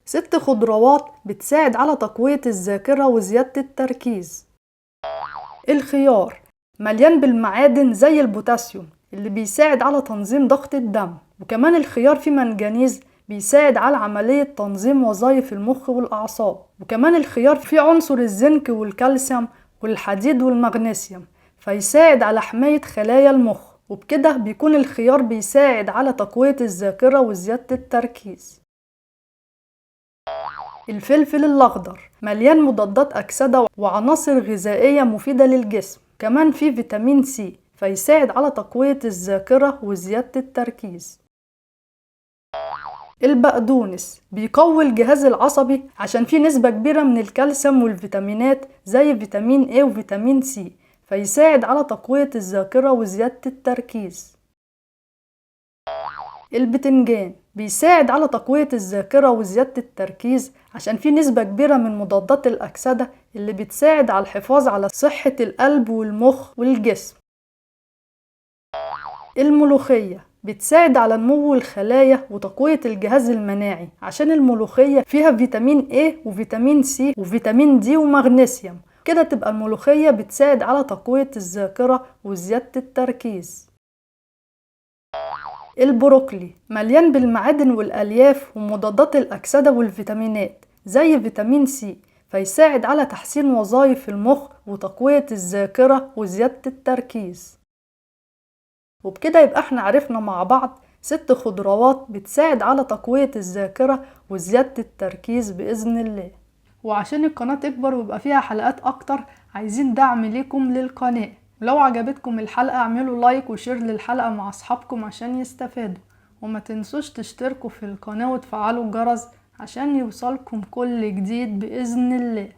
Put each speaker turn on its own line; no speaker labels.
6 خضروات بتساعد على تقوية الذاكرة وزيادة التركيز. الخيار مليان بالمعادن زي البوتاسيوم اللي بيساعد على تنظيم ضغط الدم، وكمان الخيار فيه منجنيز بيساعد على عملية تنظيم وظائف المخ والأعصاب، وكمان الخيار فيه عنصر الزنك والكالسيوم والحديد والمغنيسيوم فيساعد على حماية خلايا المخ، وبكده بيكون الخيار بيساعد على تقوية الذاكرة وزيادة التركيز. الفلفل الأخضر مليان مضادات أكسدة وعناصر غذائية مفيدة للجسم، كمان فيه فيتامين سي فيساعد على تقوية الذاكرة وزيادة التركيز. البقدونس بيقوي الجهاز العصبي عشان فيه نسبة كبيرة من الكالسيوم والفيتامينات زي فيتامين A وفيتامين C فيساعد على تقوية الذاكرة وزيادة التركيز. البتنجان بيساعد على تقوية الذاكرة وزيادة التركيز عشان فيه نسبة كبيرة من مضادات الأكسدة اللي بتساعد على الحفاظ على صحة القلب والمخ والجسم. الملوخية بتساعد على نمو الخلايا وتقوية الجهاز المناعي عشان الملوخية فيها فيتامين A وفيتامين C وفيتامين D ومغنيسيوم، كده تبقى الملوخية بتساعد على تقوية الذاكرة وزيادة التركيز. البروكلي مليان بالمعادن والألياف ومضادات الأكسدة والفيتامينات زي فيتامين سي فيساعد على تحسين وظائف المخ وتقوية الذاكرة وزيادة التركيز. وبكده يبقى احنا عرفنا مع بعض 6 خضروات بتساعد على تقوية الذاكرة وزيادة التركيز بإذن الله. وعشان القناة تكبر ويبقى فيها حلقات أكتر عايزين دعم ليكم للقناة. ولو عجبتكم الحلقة اعملوا like و share للحلقة مع أصحابكم عشان يستفادوا، وما تنسوش تشتركوا في القناة وتفعلوا الجرس عشان يوصلكم كل جديد بإذن الله.